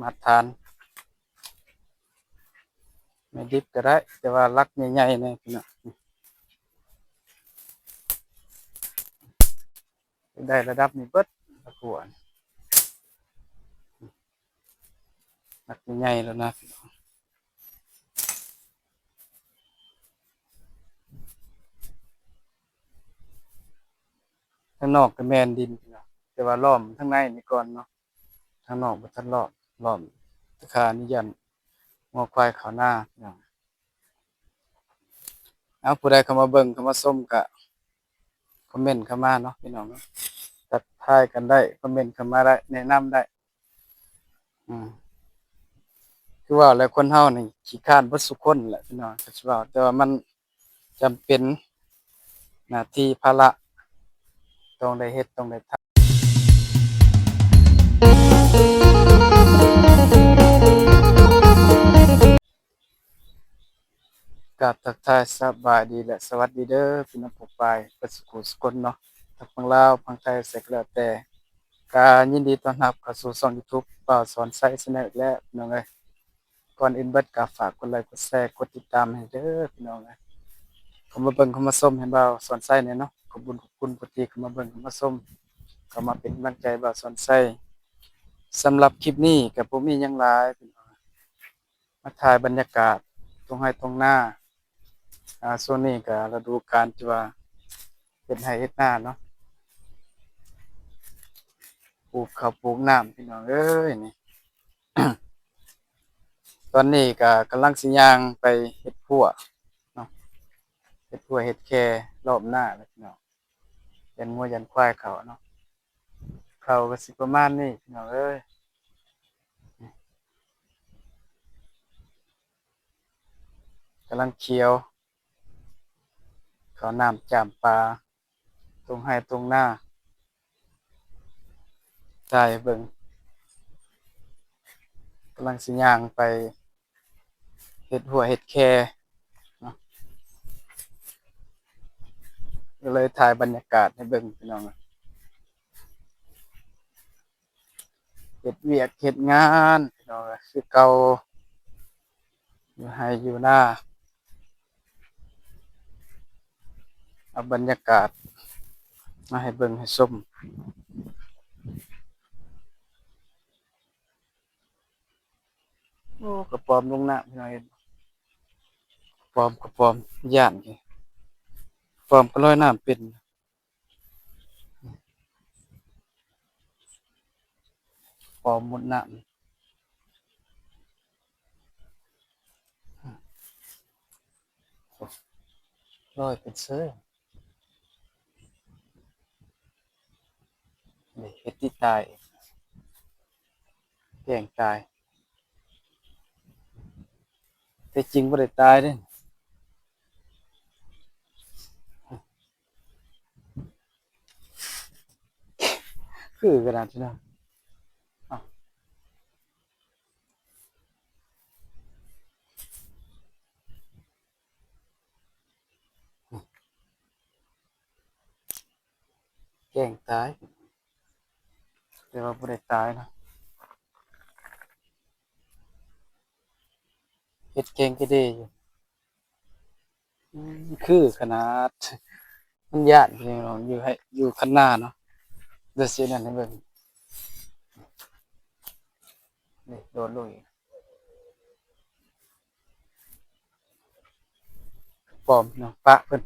ມາດຖານ ແມ່ດິບກໍໄດ້ ແຕ່ວ່າຫຼັກໃຫຍ່ໆແດ່ພີ່ນ້ອງ ໄດ້ລະດັບນີ້ເບິດລະກວນ ຫຼັກໃຫຍ່ໆແລ້ວນະພີ່ນ້ອງ. ທາງນອກກໍແມ່ນດິນພີ່ນ້ອງ ແຕ່ວ່າລ້ອມທາງໃນນີ້ກ່ອນເນາະ ທາງນອກບໍ່ທັນລ້ອມ ລ້ອມຕະຂ່ານີ້ຢ້ານງົວຄວາຍເຂົ້ານາພີ່ນ້ອງ. ເອົາ ຜູ້ໃດເຂົ້າມາເບິ່ງເຂົ້າມາຊົມກໍຄອມເມັນເຂົ້າມາເນາະພີ່ນ້ອງເນາະ ທັກທາຍກັນໄດ້ ຄອມເມັນເຂົ້າມາໄດ້ ແນະນຳໄດ້. ອືມ ຄືວ່າແຫຼະ ຄົນເຮົານີ້ຂີ້ຄ້ານເບິດສູ່ຄົນແຫຼະພີ່ນ້ອງ ກໍຊິເວົ້າ ແຕ່ວ່າມັນຈຳເປັນ ໜ້າທີ່ພາລະ ຕ້ອງໄດ້ເຮັດ ຕ້ອງໄດ້ທຳ. ກາບທັກທາຍສະບາຍດີ ແລະ ສະຫວັດດີເດີພີ່ນ້ອງປົງປາຍເບິດສູ່ຜູ້ສູ່ຄົນເນາະ ທັງຝັ່ງລາວ ຝັ່ງໄທ ໃສກໍແລ້ວແຕ່ ກະຍິນດີຕ້ອນຮັບເຂົ້າສູ່ຊ່ອງຢູທູບ ບ່າວສອນໄຊ Channel ອີກແລ້ວພີ່ນ້ອງເອີຍ. ກ່ອນອື່ນເບິດກໍຝາກກົດໄລ ກົດແຊ ກົດຕິດຕາມໃຫ້ເດີພີ່ນ້ອງເອີຍ ເຂົ້າມາເບິ່ງເຂົ້າມາຊົມໃຫ້ບ່າວສອນໄຊແດ່ເນາະ. ຂອບບຸນຂອບຄຸນຜູ້ທີ່ເຂົ້າມາເບິ່ງເຂົ້າມາຊົມ ເຂົ້າມາເປັນກຳລັງໃຈບ່າວສອນໄຊ. ສຳລັບຄລິບນີ້ກໍບໍ່ມີຫຍັງຫຼາຍພີ່ນ້ອງ ມາຖ່າຍບັນຍາກາດທົ່ງໄຮ່ທົ່ງນາ. ອາ ຊ່ວງນີ້ກໍລະດູການທີ່ວ່າເຮັດໄຮ່ເຮັດນາເນາະ ປູກເຂົ້າປູກນ້ຳພີ່ນ້ອງເອີຍນີ້. ຕອນນີ້ກໍກຳລັງຊິຍ່າງໄປເຮັດຮົ້ວເນາະ ເຮັດຮົ້ວເຮັດແຄລ້ອມນາແຫຼະພີ່ນ້ອງ ຢ້ານງົວຢ້ານຄວາຍເຂົ້າເນາະ. ເຂົ້າກໍຊິປະມານນີ້ພີ່ນ້ອງເອີຍ ກຳລັງຂຽວ ເຂົ້ານ້ຳຈາມປາ ທົ່ງໄຮ່ທົ່ງນາ ຖ່າຍໃຫ້ເບິ່ງ ກຳລັງຊິຍ່າງໄປເຮັດຮົ້ວເຮັດແຄເນາະ ກໍເລີຍຖ່າຍບັນຍາກາດໃຫ້ເບິ່ງພີ່ນ້ອງ. ເຮັດວຽກເຮັດງານພີ່ນ້ອງເອີຍ ຄືເກົ່າ ຢູ່ໄຮ່ຢູ່ນາ ເອົາບັນຍາກາດມາໃຫ້ເບິ່ງໃຫ້ຊົມ. ໂອ້ ກະປອມລົງນ້ຳພີ່ນ້ອງເອີຍ ກະປອມ ກະປອມ ຢ້ານ ກະປອມກໍລອຍນ້ຳເປັນ. ປອມມຸດນ້ຳ ລອຍເປັນເຊີ ນີ້ເຮັດຕິຕາຍ ແກ້ງຕາຍ ແຕ່ຈິງບໍ່ໄດ້ຕາຍເດ້. ຄືຂະໜາດນັ້ນ ແກ້ງຕາຍ ແຕ່ວ່າບໍ່ໄດ້ຕາຍເນາະ ເຮັດແກ້ງກະເດຢູ່. ອືມ ຄືຂະໜາດ ມັນຢ້ານພີ່ນ້ອງ ຢູ່ໃຫ້ ຢູ່ຄັນນາເນາະ ດຽວຊິນັ້ນໃຫ້ເບິ່ງ ນີ້ໂດດລົງອີກ ປອມເນາະ ປະເພິ່ນ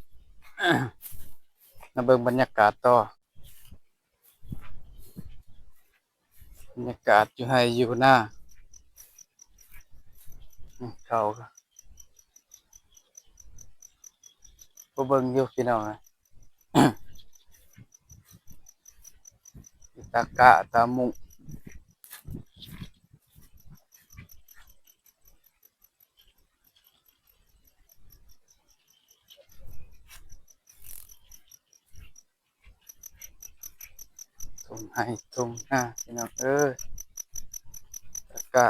ມາເບິ່ງບັນຍາກາດຕໍ່. ບັນຍາກາດຢູ່ໄຮ່ຢູ່ນາ ເຂົ້າກໍເບິ່ງຢູ່ພີ່ນ້ອງ ຕາກ້າຕາມຸງ ທົ່ງໄຮ່ທົ່ງນາພີ່ນ້ອງເອີຍ ຕາກ້າ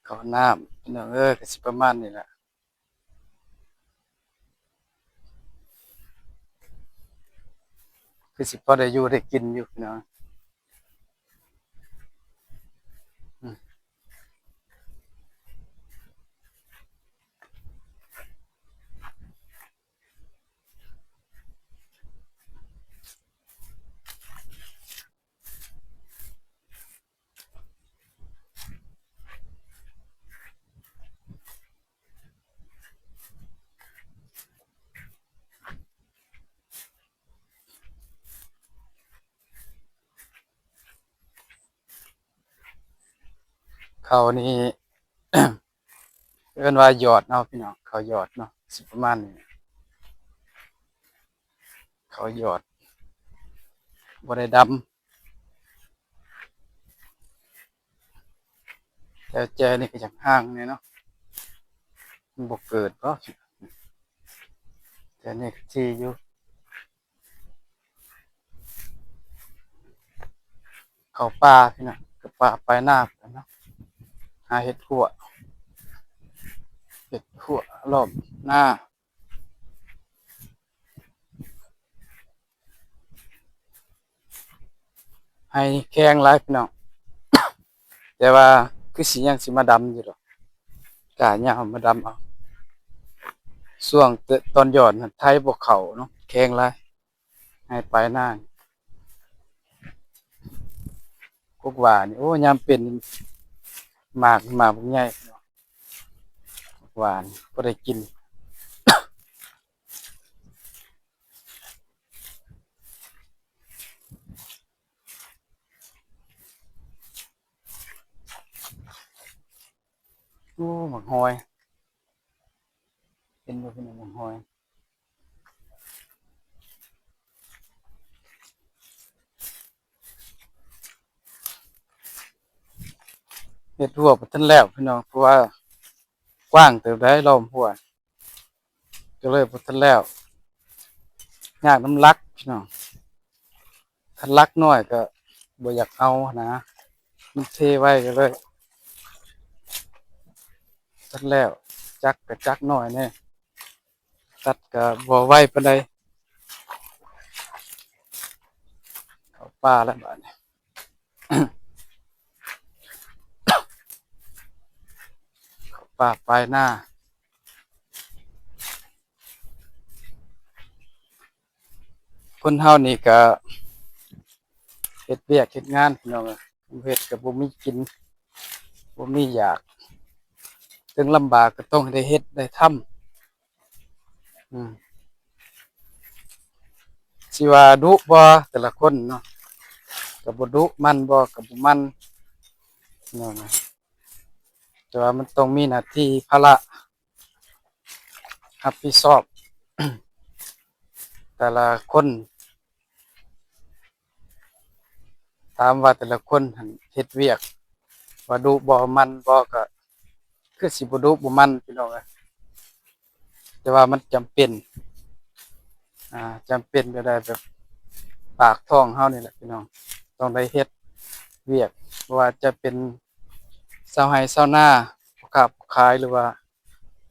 ເຂົ້ານ້ຳພີ່ນ້ອງເອີຍ ກໍຊິປະມານນີ້ແຫຼະ. ຄືຊິພໍໄດ້ຢູ່ໄດ້ກິນຢູ່ພີ່ນ້ອງ. ເຂົ້ານີ້ ເອີ້ນວ່າຢອດເນາະພີ່ນ້ອງ, ເຂົ້າຢອດເນາະ ຊິປະມານນີ້ ເຂົ້າຢອດ ບໍ່ໄດ້ດຳ. ແຖວແຈນີ້ກໍຢາກຫ່າງແດ່ເນາະ, ມັນບໍ່ເກີດບໍ? ແຈນີ້ກໍທີ່ຢູ່ ເຂົ້າປ່າພີ່ນ້ອງ, ເຂົ້າປ່າປາຍນາເນາະ, ຫາເຮັດຮົ້ວ ເຮັດຮົ້ວລ້ອມນາ. ໄຮ່ແຂງຫຼາຍພີ່ນ້ອງ, ແຕ່ວ່າຄືຊິຍັງຊິມາດຳຢູ່ດອກ, ກ້າຍາວມາດຳເອົາ. ຊ່ວງຕອນຢອດຫັ້ນໄຖບໍ່ເຂົ້າເນາະ, ແຂງຫຼາຍ ໄຮ່ປາຍນາ. ກົກຫວ້ານີ້ ໂອ້ ຍາມເປັນໝາກ ໝາກບັກໃຫຍ່, ກົກຫວ້ານີ້ພໍໄດ້ກິນ. ໂອ້ ໝາກຫອຍ ເຫັນບໍ່ພີ່ນ້ອງ? ໝາກຫອຍ ເຮັດຮົ້ວບໍ່ທັນແລ້ວພີ່ນ້ອງ, ເພາະວ່າກວ້າງເຕີບໃດ ລ້ອມຮົ້ວ ກໍເລີຍບໍ່ທັນແລ້ວ. ຍາກນຳຫຼັກພີ່ນ້ອງ, ຄັນຫຼັກນ້ອຍກໍບໍ່ຢາກເອົານະ, ມັນເທໄວກໍເລີຍບໍ່ທັນແລ້ວ. ຈັກກໍຈັກນ້ອຍແດ່, ຕັດກໍບໍ່ໄວປານໃດ. ເຂົ້າປ່າແລ້ວບາດນີ້ ເຂົ້າປ່າປາຍນາ. ຄົນເຮົານີ້ກະເຮັດວຽກເຮັດງານພີ່ນ້ອງເອີຍ, ບໍ່ເຮັດກະບໍ່ມີກິນ ບໍ່ມີຢາກ, ເຖິງລຳບາກກະຕ້ອງໄດ້ເຮັດໄດ້ທຳ. ອືມ ຊິວ່າດຸບໍ່ແຕ່ລະຄົນເນາະ, ກະບໍ່ດຸ, ໝັ່ນບໍ່ ກະບໍ່ໝັ່ນເນາະ, ແຕ່ວ່າມັນຕ້ອງມີໜ້າທີ່ພາລະ ຮັບຜິດຊອບແຕ່ລະຄົນ. ຖາມວ່າແຕ່ລະຄົນຫັ້ນເຮັດວຽກວ່າດຸບໍ່ ໝັ່ນບໍ່ ກໍຄືຊິບໍ່ດຸບໍ່ໝັ່ນພີ່ນ້ອງເອີຍ, ແຕ່ວ່າມັນຈຳເປັນ ອາ ຈຳເປັນແບບໃດ ແບບປາກທ້ອງເຮົານີ້ແຫຼະພີ່ນ້ອງ, ຕ້ອງໄດ້ເຮັດວຽກ ບໍ່ວ່າຈະເປັນຊາວໄຮ່ຊາວນາ, ພໍ່ຄ້າຜູ້ຂາຍ ຫຼືວ່າ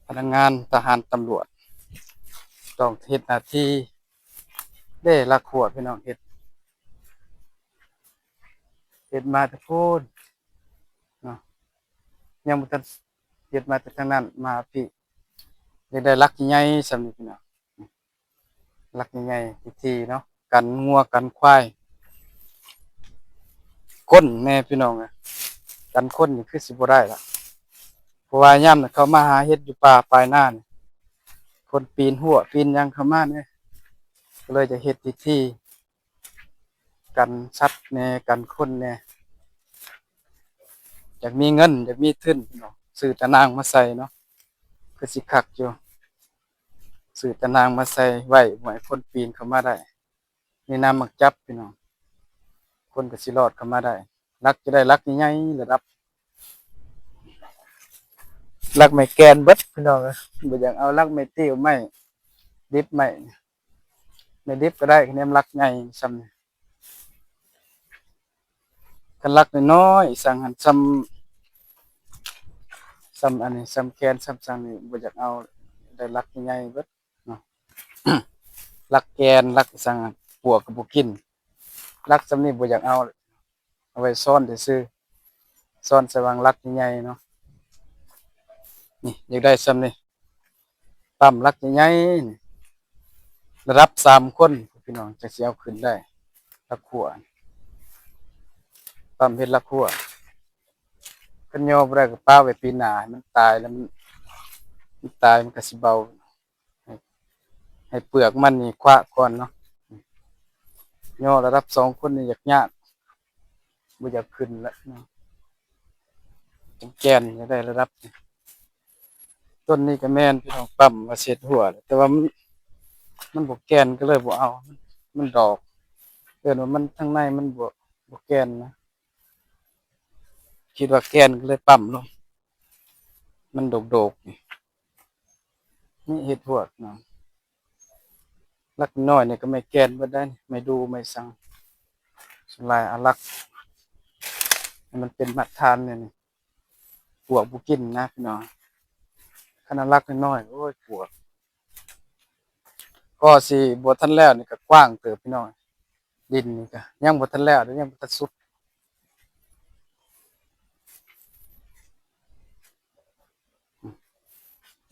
ພະນັກງານ, ທະຫານ, ຕຳຫຼວດ ຕ້ອງເຮັດໜ້າທີ່ເດ້. ລັກຮົ້ວພີ່ນ້ອງ, ເຮັດ ເຮັດມາແຕ່ພຸ້ນເນາະ, ຍັງບໍ່ທັນເຮັດມາແຕ່ທາງນັ້ນມາພີ້, ຢາກໄດ້ຫຼັກໃຫຍ່ໆສ່ຳນີ້ພີ່ນ້ອງ. ຫຼັກໃຫຍ່ໆ ທີ່ໆເນາະ, ກັນງົວກັນຄວາຍ, ຄົນແດ່ພີ່ນ້ອງເອີຍ, ກັນຄົນນີ້ຄືຊິບໍ່ໄດ້ລະ, ເພາະວ່າຍາມນັ້ນເຂົາມາຫາເຫັດຢູ່ປ່າປາຍນານີ້, ຄົນປີນຮົ້ວປີນຫຍັງເຂົ້າມານີ້, ກໍເລີຍຈະເຮັດທີ່ໆ ກັນສັດແດ່ ກັນຄົນແດ່. ຢາກມີເງິນ ຢາກມີທຶນເນາະ, ຊື້ຕາໜ່າງມາໃສ່ເນາະ, ຄືຊິຄັກຢູ່. ຊື້ຕາໜ່າງມາໃສ່ໄວ້ ບໍ່ໃຫ້ຄົນປີນເຂົ້າມາໄດ້. ມີນ້ຳໝາກຈັບພີ່ນ້ອງ, ຄົນກໍຊິລອດເຂົ້າມາໄດ້. ຫຼັກຈະໄດ້ຫຼັກໃຫຍ່ໆ ລະດັບຫຼັກໄມ້ແກ່ນເບິດພີ່ນ້ອງເອີຍ, ບໍ່ຢາກເອົາຫຼັກໄມ້ຕິ້ວ ໄມ້ດິບ ໄມ້ ໄມ້ດິບກໍໄດ້, ຄະແນນຫຼັກໃຫຍ່ສ່ຳນີ້. ຄັນຫຼັກນ້ອຍໆ ອີ່ສັງຫັ້ນ ສ່ຳ ສ່ຳອັນນີ້ ສ່ຳແກນ ສ່ຳສັງນີ້ ບໍ່ຢາກເອົາ, ໄດ້ຫຼັກໃຫຍ່ເບິດເນາະ. ຫຼັກແກນ ຫຼັກອີ່ສັງຫັ້ນ ປວກກໍບໍ່ກິນ. ຫຼັກສ່ຳນີ້ບໍ່ຢາກເອົາ ເອົາໄວ້ຊ້ອນຊື່ໆ ຊ້ອນໃສ່ຫວ່າງຫຼັກໃຫຍ່ໆເນາະ. ນີ້ ຢາກໄດ້ສ່ຳນີ້ ປ້ຳຫຼັກໃຫຍ່ໆນີ້ ລະດັບສາມຄົນພີ່ນ້ອງ ຈັ່ງຊິເອົາຂຶ້ນໄດ້. ຫຼັກຂົວ ປ້ຳເຮັດຫຼັກຂົວ ຄັນຍໍບໍ່ໄດ້ກໍປະໄວ້ປີໜ້າ ໃຫ້ມັນຕາຍແລ້ວ ມັນ ມັນຕາຍມັນກໍຊິເບົາ. ໃຫ້ ໃຫ້ເປືອກມັນນີ້ຂວາກ່ອນເນາະ. ຍໍລະດັບສອງຄົນນີ້ຢາກຍາກ ບໍ່ຢາກຂຶ້ນລະເນາະ. ແກ່ນ ຢາກໄດ້ລະດັບນີ້. ຕົ້ນນີ້ກໍແມ່ນພີ່ນ້ອງ ປ້ຳວ່າເສດຫົວ ແຕ່ວ່າມັນ ມັນບໍ່ແກ່ນ ກໍເລີຍບໍ່ເອົາ. ມັນ ມັນດອກ ເອີ້ນວ່າມັນ ທາງໃນມັນບໍ່ ບໍ່ແກ່ນນະ. ຄິດວ່າແກ່ນກໍເລີຍປ້ຳລົງ ມັນໂດກໆ ນີ້ ນີ້ເຮັດຮວດເນາະ. ຫຼັກນ້ອຍນີ້ກໍໄມ້ແກ່ນເບິດໄດ໋ ໄມ້ດູ່ໄມ້ສັງ. ສ່ວນຫຼາຍເອົາຫຼັກໃຫ້ມັນເປັນມາດຖານແນວນີ້ ປວກບໍ່ກິນນະພີ່ນ້ອງ. ຄັນເອົາຫຼັກນ້ອຍໆ ໂອ້ຍ ປວກ. ກໍຊິບໍ່ທັນແລ້ວນີ້ ກໍກວ້າງເຕີບພີ່ນ້ອງ. ດິນນີ້ກໍຍັງບໍ່ທັນແລ້ວເດ້ ຍັງບໍ່ທັນສຸດ.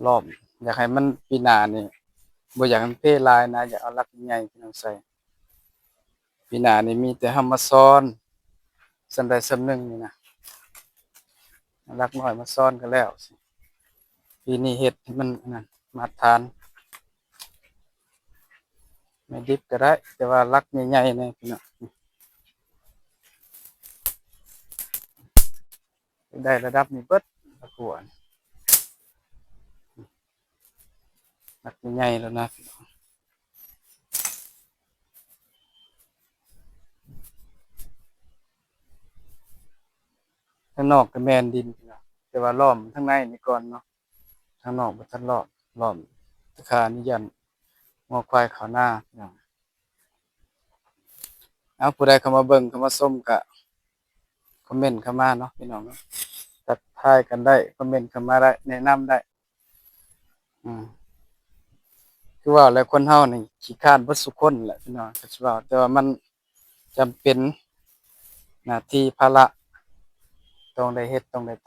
ລ້ອມ ຢາກໃຫ້ມັນ ປີໜ້ານີ້ ບໍ່ຢາກໃຫ້ມັນເພຫຼາຍນະ ຢາກເອົາຫຼັກໃຫຍ່ພີ່ນ້ອງໃສ່. ປີໜ້ານີ້ມີແຕ່ເຮົາມາຊ້ອນສ່ຳໃດສ່ຳໜຶ່ງນີ້ນະ ຫຼັກນ້ອຍມາຊ້ອນກໍແລ້ວ. ປີນີ້ເຮັດໃຫ້ມັນອັນນັ້ນ ມາດຖານ. ໄມ້ດິບກໍໄດ້ ແຕ່ວ່າຫຼັກໃຫຍ່ໆແດ່ພີ່ນ້ອງ. ໄດ້ລະດັບນີ້ເບິດລະກວນ ຫຼັກໃຫຍ່ໆແລ້ວນະ. ທາງນອກກໍແມ່ນດິນພີ່ນ້ອງ ແຕ່ວ່າລ້ອມທາງໃນນີ້ກ່ອນເນາະ. ທາງນອກບໍ່ທັນລ້ອມ ລ້ອມຕະຄານີ້ຢ້ານງົວຄວາຍເຂົ້ານາພີ່ນ້ອງ. ເອົາ ຜູ້ໃດເຂົ້າມາເບິ່ງເຂົ້າມາຊົມກະຄອມເມັນເຂົ້າມາເນາະພີ່ນ້ອງເນາະ. ທັກທາຍກັນໄດ້ ຄອມເມັນເຂົ້າມາໄດ້ ແນະນຳໄດ້. ອືມ ຄືວ່າແຫຼະ ຄົນເຮົານີ້ຂີ້ຄ້ານເບິດສູ່ຄົນແຫຼະພີ່ນ້ອງ ກໍຊິເວົ້າ ແຕ່ວ່າມັນຈຳເປັນ ໜ້າທີ່ພາລະ ຕ້ອງໄດ້ເຮັດ ຕ້ອງໄດ້ທ